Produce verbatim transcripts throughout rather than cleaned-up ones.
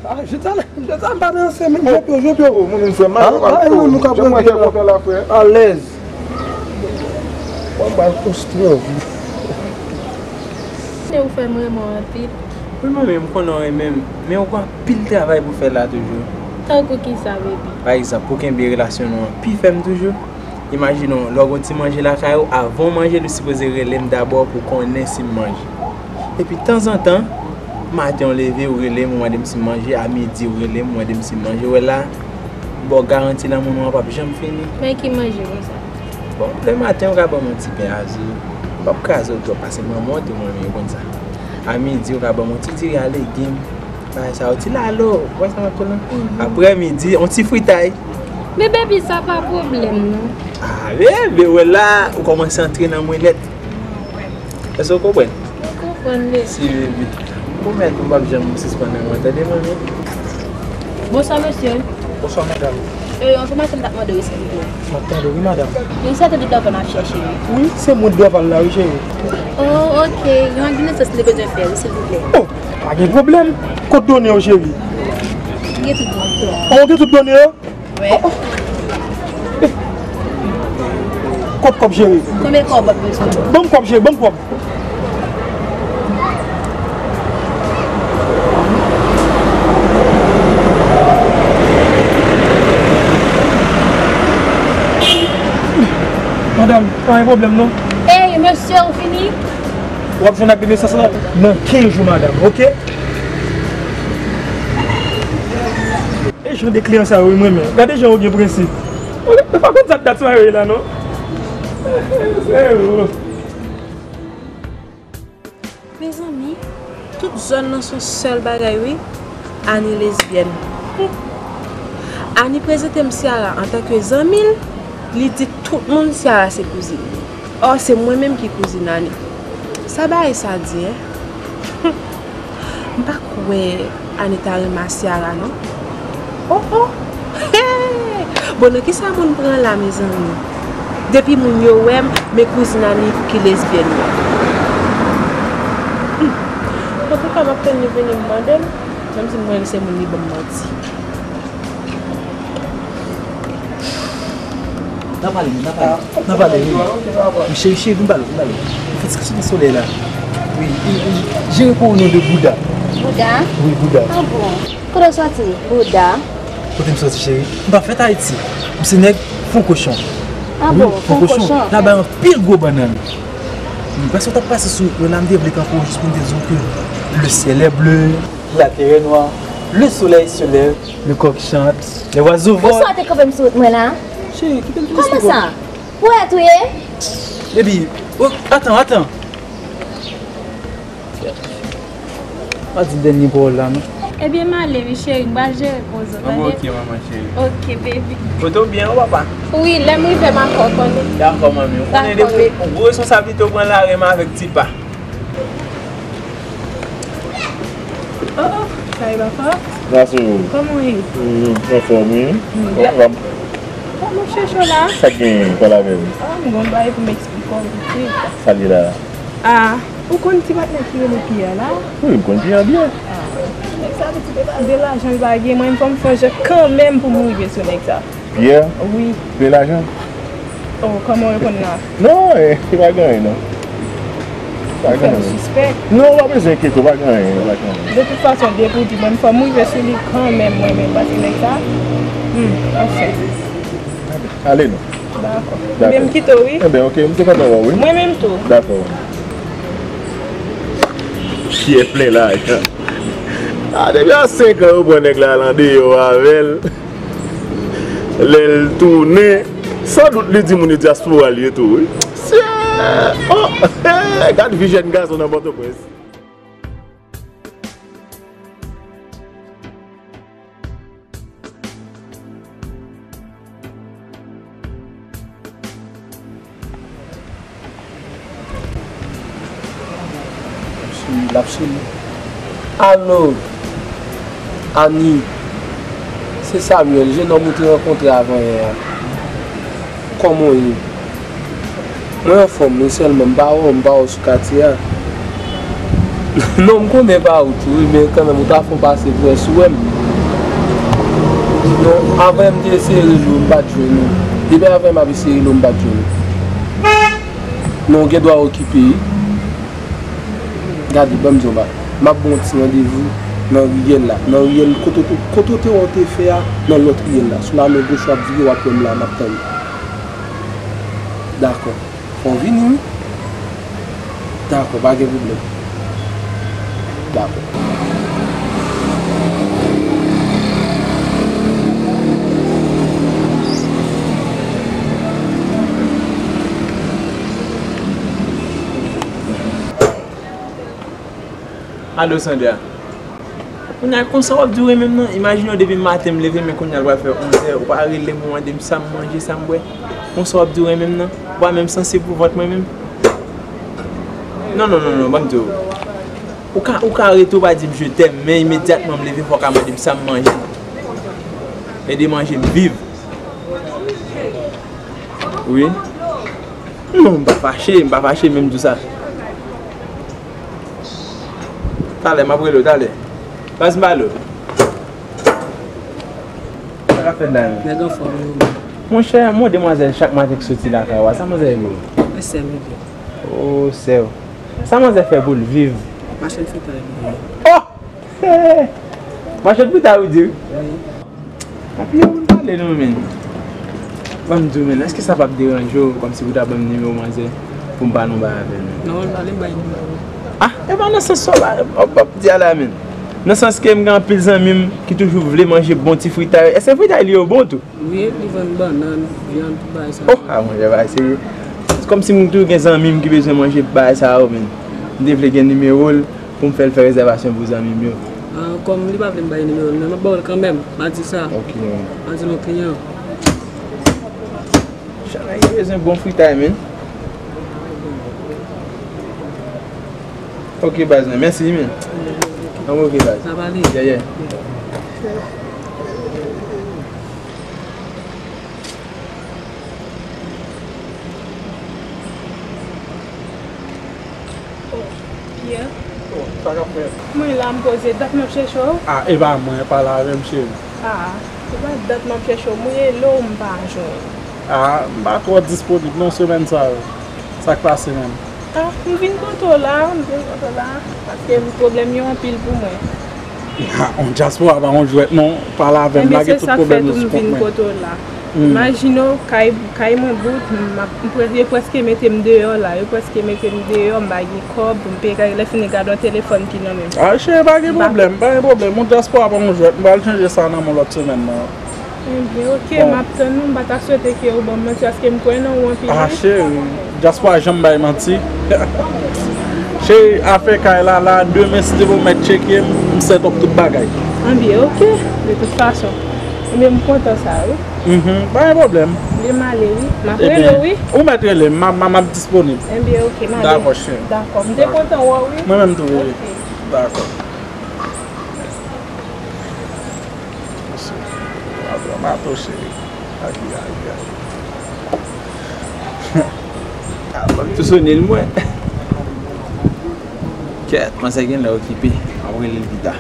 Ah, je t'en, je t'en pas dans ces mêmes, je peux, je peux. Oh, mon frère, ah, ah, non, nous, jan mwen fè kontan la, frè. Alèz. Mwen ba l konstwi anvi. Ou fè m renmen w anpil. Wi, manmi, m konnen w renmen m, men ou gen anpil travay pou fè la toujou. Tankou kisa, baby? Pa egzanp, pou kenbe relasyon nou an pi fèm toujou. Imajine w, lè w gen yon ti manje lakay ou, avan w manje l, ou sipoze rele m dabò pou konnen si m manje. Epi tanzantan, maten w leve, ou rele m, ou mande m si m manje, a midi, ou rele m, ou mande m si m manje. Ou wè la, m ba w garanti lanmou nou an p ap janm fini. Men ki manje konsa? Bon, lè maten, ou ka ban m yon ti pen a zo. M p ap kraze w twòp, paske manman w te mwen, men ou konn sa. A midi, ou ka ban m yon ti diri a legim. Bagay sa yo, ti lalo, ou wè sa m ap di w la? Aprè midi, yon ti fritay. Men baby, sa pa pwoblèm, non. Ah, bebe, wè la, ou kòmanse antre nan mwen nèt. Èske w konprann? Mwen konprann, baby. Si, baby. M pwomèt ou m p ap janm sispann renmen w, tande, manmi? Bonswa, mesye. Bonswa, madanm. E, yon enfòmasyon m t ap mande w, silvouplè. M ap tande w, wi, madanm. Wi, se te Dorval m ap chèche, wi. Wi, se mwen Dorval la, wi, cheri. Oh, ok. Yon administrasyon li bezwen fè, wi, silvouplè. Oh, pa gen pwoblèm. Kot done yo, cheri? Gen tout done yo. Oh, gen tout done yo? Wi. Oh, oh. Kot kòb, cheri? Konbyen kòb w ap bezwen? Ban m kòb, cheri, ban m kòb. Madanm, pa gen pwoblèm non. Ey, mesye, ou fini? W ap jwenn ak de nesans lan nan kenz jou, madanm, oke? E jan de kliyan sa yo, wi, m renmen. Gade jan yo gen prensip. Ou pa konn sa dat sa yo ye la, non? Serye. Mezanmi, tout zòn nan se yon sèl bagay, wi. Ani lesbyèn. Ani prezante m Ciara antanke zanmi l, li di tout moun Ciara se kouzin li. Ò, se mwen menm ki kouzin Ani. Sa bagay sa di, en? M pa kwè Ani ta renmen Ciara, non. Oh, oh! Hey! Bon, nan kisa moun pran la, mezanmi? Depi moun yo wè m, men kouzin Ani ki lesbyèn nan. Hmm. Antouka, m ap tann li vini m mande l, menm si m konnen se moun li ban m manti. N a pale, n a pale, n a pale, wi. Cheri, cheri, vin pale, vin pale. Ou fatige sou solèy la. Wi, e, e, jere pou ou non de Bouda. Bouda? Wi, Bouda. Ah bon? Kote w soti? Bouda. Kote m soti, cheri? M pa fèt Ayiti. M se nèg Fon Kochon. Ah bon, Fon Kochon. N a bay anpil gwo bannann. Wi, paske w t ap pase sou yo la, m te vle kanpe w jis pou m te di w ke le ciel est bleu. La terre est noire, le soleil se lève, le coq chante, les oiseaux volent. Poukisa w te kanpe m sou wout mwen la? Cheri, kite m fini. Kòman sa? Pwèt ou ye? Baby, oh, atan, atan. Pa di dènye pawòl la, non. Ebyen, m ale, wi, cheri, m pral jere pou zòt, tande? Ah bon, ok, manman cheri. Ok, baby. Kote w byen, wi, papa? Wi, lè m rive, m a fè w konnen. Dakò, manmi. Ou konnen depi w gwo responsablite w pran la, renmen avèk ti pa. Oh, oh, sa e papa? Kòman w ye? Mm, anfòm, wi. Mm. Kòman w ap? Kòman w chèche w la? Sa k genyen, pale avè m. Ah, m gon bagay pou m eksplike w vit vit. Sa l ye la? Ah, ou konn ti patnè ki rele Pierre la? Wi, m konn Pierre byen. Ah, nèg sa gen ti de lajan l pa gen, mwen fò m fè yon jan kanmenm pou m rive sou nèg sa. Pierre? Wi. Peye lajan? Oh, kòman w reponn la? Non, eh, se pa gen anyen, non. Pa gen anyen. Ou fè m sispèk. Non, ou pa bezwen enkyete w, pa gen anyen, pa gen anyen. De tout fason, depi w di mwen, fò m rive sou li kanmenm, mwen menm, paske nèg sa, hmm, anfen. Ale non. Dakò. Dakò. Ebyen, m kite w, wi. Ebyen, ok, m te kontan wè w, wi. Mwen menm tou. Dakò. Pyè plen lajan. Ah, depi a senk an, yo pran nèg la, al andeyò avè l. Lè l tounen, san dout li di moun yo dyaspora l ye tou, wi. Sye! Oh! Gad vi jèn gason nan Pòtoprens. L ap sou li. Alo! Ani! Se Samuel, jennonm ou te rankontre avanyè a. Kòman w ye? Mwen anfòm, wi, sèlman m pa wè w, m pa wè w sou katye a. Non, m konnen pa ou tou, wi, men kanmenm, ou ta fè yon pase pou wè si w wè m. Non, avè m te eseye rele w, m pa t jwenn ou. Depi avè m ap eseye rele w, m pa t jwenn ou. Men w gen dwa okipe wi. Gade, ban m di w yon bagay. M ap ba w yon ti randevou nan riyèl la. Nan riyèl kote w te, kote w te wè w te fè a, nan lòt riyèl la. Sou la men goch w ap vire, w ap wè m la, m ap tann ou. Dakò. Fò w vini wi. Dakò, pa gen pwoblèm. Dakò. Alo, Sandra. Kounye a, konsa w ap di w renmen m nan? Imajine w depi maten m leve, men kounye a l pral fè onzè, ou pa rele m, ou mande m sa m manje, sa m bwè. Konsa w ap di w renmen m nan? Ou pa menm sansib pou vant mwen menm? Non, non, non, non, ban m di w. Ou ka, ou ka rete, ou pa di m je t'aime, men imedyatman m leve, fò w ka mande m sa m manje. Ede manje m viv. Wi. Non, m pa fache, m pa fache, men m di w sa. Talè, m ap rele w, talè. Baz, m ba lo. Sa k ap fèt la menm? Nèg anfòm wi. Monchè, m wè demwazèl chak maten k soti lakay ou a, sa manzè rele w? E sè m li ye. O, sè w. Sa manzè fè pou l viv? Machann fritay li ye. Oh! Machann fritay ou di? Wi. Papi, yo, moun pale non, men. Ban m di w, men, èske sa p ap deranje w, kòmsi pou ta ban m nimewo manzè, pou m pale yon bagay avè l, men? Non, l pale bay nimewo. Ah, e pa nan sans sa w ap, ap, ap di a la, men. Nan sans ke m gen anpil zanmi m ki toujou vle manje bon ti fritay. Èske fritay li yo bon tou? Wi, li vann bannann, vyann, tout bagay sa. Oh, ah, monchè, bagay serye. Kòmsi m tou gen zanmi m ki bezwen manje bagay sa yo, men. M te vle gen nimewo l. Pou m fè l fè rezèvasyon pou zanmi m yo. Ah, kòm li pa vle m bay nimewo l, men m ap ba w l kanmenm, m a di sa. Ok, man. M a di l yon kliyan. Chanay gen bezwen bon fritay, men. Ok, baz, men. Mèsi, men. Anben, ok, baz. N a pale. Yeah, yeah. Oh, Pierre. Oh, sa k ap fèt? Mwen la, m poze, dat m ap chèche w. Ah, e pa mwen, pale avè m, cheri. Ah, se pa dat m ap chèche w, m rele w, m pa jwenn. Ah, m pa twò disponib non semèn sa yo. Sa k pase menm? Ah, m vin kote w la, m vin kote w la, paske pwoblèm yo anpil pou mwen. Ha, on dyaspora pa on jwèt non, pale avè m, lage tout pwoblèm yo sou kont mwen. Enben, se sa k fè tou m vin kote w la. Hmm. Imajine w, kay, kay mwen bout, m ap, m prè-, yo prèske mete m deyò la, yo prèske mete m deyò, m pa gen kòb pou m peye kay, lè fini gade yon telefòn ki nan men m. Ah, cheri, pa gen pwoblèm, pa gen pwoblèm, on dyaspora pa on jwèt, m pral chanje sa nan men w lòt semèn nan. Enben, ok, m ap tann ou, m pa ta swete ke ou ban m manti, paske m kwè nan ou anpil wi. Ah, cheri, dyaspora janm bay manti. Cheri, afè kay la, la, demen, si Dye vle, ou mèt tcheke m, m set up tout bagay. Enben, ok, de tout fason. Enben, m kontan sa, wi. Mhm, pa gen pwoblèm. Enben, m ale, wi. M ap rele w, wi. Ou mèt rele m, m, m, m ap disponib. Enben, ok, m ale. Dakò, cheri. Dakò, m te kontan wè w, wi. Mwen menm tou, bebe. Ok. Dakò. Mesye, w ap pran mato, cheri. Ayi, ayi, ayi. A, ban m tou sone l, mwen. Kèt, manzè genlè okipe. M ap rele l pita.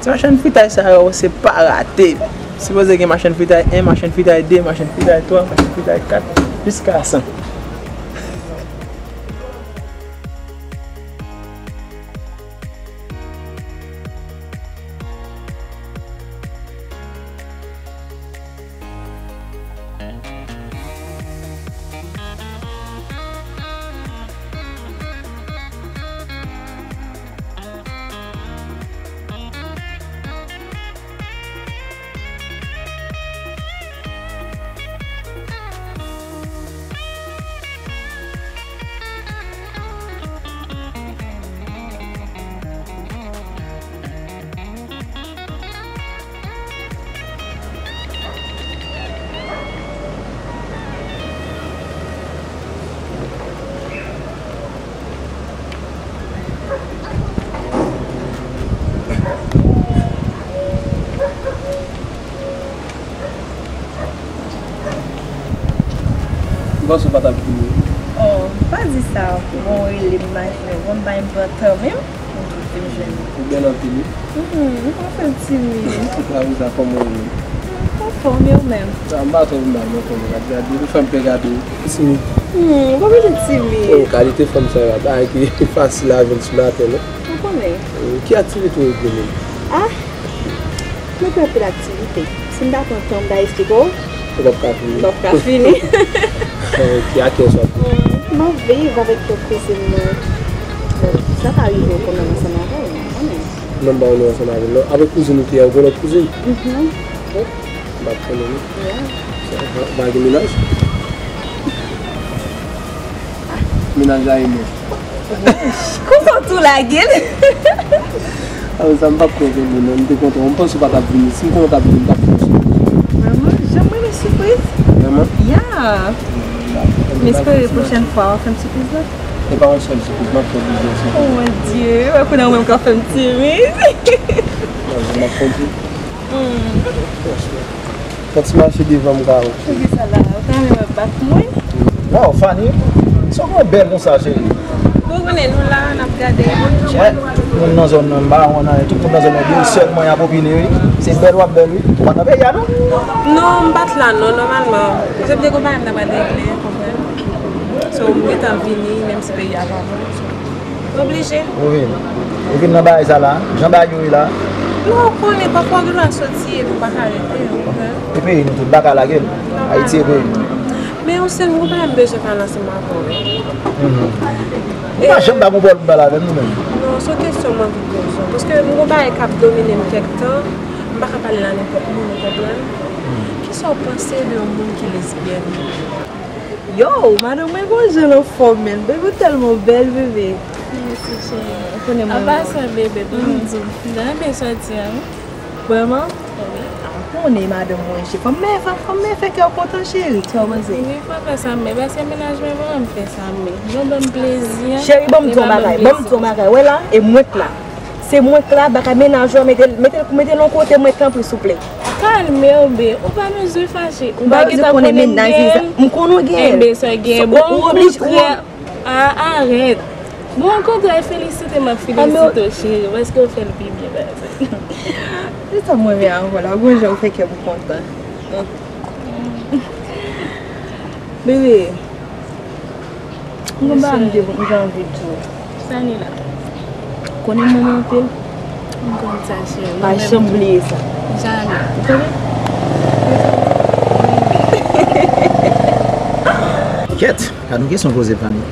Ti machann fritay sa yo, se pa rate. Sipoze gen machann fritay en, machann fritay de, machann fritay twa, machann fritay kat, jiska san. M panse w pa t ap vini. Oh, pa di sa. Bon, rele m, imajine w. Bon, m pa gen tan menm. Ou bèl anpil, wi. Hmm, ou pa fè m timid. Sa vle sa, kòman ou ye? Anfòm, e ou menm? Sa, m pa twò mal, non, kòman w ap gade, ou fè m pè gade w. Timid. Hmm, ou pa bezwen timid. Oh, kalite fanm sa yo, bagay ki fasil a jwenn sou latè, non? Ou konnen. Hmm, ki aktivite ou renmen? Ah, mwen fè anpil aktivite. Si m ta pran tan, m ta esplike w. Ou p ap ka fini. M p ap ka fini. Ok, a kiyès w ap viv? M ap viv avèk yon kouzin mwen. Bon, sa ka rive w konnen ansanm avè w, men, konnen. Non, m pa konnen ansanm avè l, non. Apre kouzin ou te a, ou gen lòt kouzin? Mhm. Bon, m pa konnen, non. Yeah. Sa, pa, pa gen mennaj? Mennaj la e mwen. Kouman w tou lage l? A, sa m p ap kwè ke moun nan, m te kontan. M panse w pa t ap vini. Si m konnen w t ap vini, m t ap fè yon sipriz. Vrèman? Jan m renmen sipriz. Vrèman? Ya. M espere pwochèn fwa w ap fè m sipriz la. E pa yon sèl sipriz, m ap fè plizyè sipriz. Oh mon Dieu, wè kounye a ou menm k ap fè m timid. Non, m ap fè yon ti. Hmm. Fè ti mache devan m ka wè. Poukisa la? Ou ta renmen wè bak mwen? Waw, Fanny, sa w gen bèl konsa, cheri? Bon, ou konnen nou la, n ap gade. Wè, moun nan zòn nan, m pa wè anyen, tout moun nan zòn nan, gen sèl mwen y ap opine, wi. Se bèl w ap bèl, wi. Ou pa nan peyi a, non? Non, m pa t la, non, nòmalman. Se te konpayi m ta pral regle, konprann. So, m gentan vini, menm si peyi a pa bon. Oblije. Ou vin. Ou vin nan bagay sa la, jan bagay yo ye la. Non, ou konnen, pafwa w gen dwa soti epi w pa ka rete, ou konprann? E peyi nou tout, n pa ka lage l. Ayiti e peyi nou. Men yon sèl moun pa m bezwen pale ansanm avè w. Mhm. Ou pa janm pa gon pwòblèm pou pale avè m, nou menm. Non, se yon kesyon m anvi poze w. Paske m gon bagay k ap domine m kèk tan, m pa ka pale l a nenpòt moun, ou konprann? Mhm. Kisa w panse de yon moun ki lesbyèn? Yo, madanm mwen gon jan l anfòm, menn. Bebe, ou tèlman bèl, bebe. Mèsi, cheri. Ou konnen mwen renmen w. Apa sa, bebe, ban m di w, m ta renmen sòti a, wi. Vrèman? Wi. A, ou konnen madanm mwen, cheri. Fò m fè, fò m fè kè w kontan, cheri. Sa w panse? Wi, fò w fè sa, men paske mennaj mwen pa janm fè sa, men. Jan w ban m plezi a, cheri, ban m di w yon bagay, ban m di w yon bagay. Wè la, e mwen k la. Se mwen k la, bagay mennaj ou a, mete l, mete l, mete l yon kote, mwen tanpri, souple. Kalme w, be, ou pa bezwen fache. Ou pa gentan konnen m gen l. M konnen w gen l. Enben, sa gen bon, ou oblije, ou okontrè, a, arèt. Bon, okontrè, felisite, m ap felisite w, cheri, paske w fè l pi byen pase. Se sa mwen renmen avè w la, gon jan ou fè kè m kontan. Bebe. Mwen pa m te, m te anvi di w. Sa ni la? Konnen m renmen w anpil. M konn sa, cheri. Pa janm bliye sa. Jamè. Ou tande? Kèt, gad yon kesyon poze m, Fanny.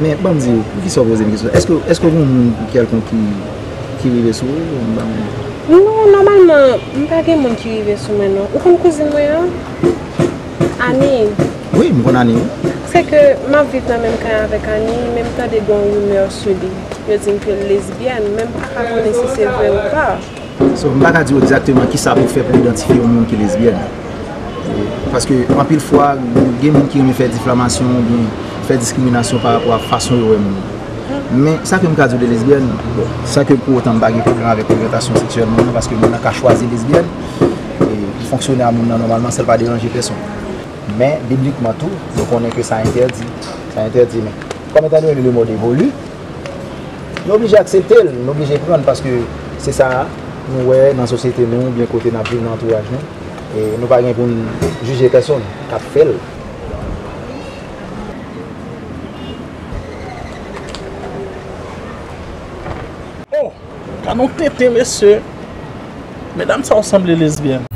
Men, ban m di w, poukisa w poze m kesyon sa? Èske, èske w gen yon moun kèlkonk ki, ki rive sou ou? Ban m... Non, nòmalman, m pa gen moun ki rive sou mwen, non. Ou konn kouzin mwen an? Ani. Wi, m konn Ani, wi. Se ke m ap viv nan menm kay avèk Ani, men m tande gen yon rimè sou li. Yo di m ke l lesbyèn, men m pa ka konnen si se vre ou pa. So, m pa ka di w egzakteman kisa pou w fè pou w idantifye yon moun ki lesbyèn. E, paske anpil fwa, gen moun ki renmen fè diflamasyon oubyen fè diskriminasyon pa rapò a fason yo wè moun. Men, sa ke m ka di w de lesbyèn, bon, san ke pou otan m pa gen pwoblèm avèk oryantasyon seksyèl moun nan, paske moun nan ka chwazi lesbyèn, e, li fonksyone a moun nan nòmalman san l pa deranje pèsonn. Men, biblikman tou, nou konnen ke sa entèdi. Sa entèdi, men kòm etan done le mond evolye, nou oblije aksepte l, nou oblije pran l, paske se sa nou wè nan sosyete nou, oubyen kote n ap viv, nan antouraj nou. E nou pa gen pou n jije pèsonn k ap fè l. Oh, gad yon tenten, mesye. Medam sa yo sanble lesbyèn.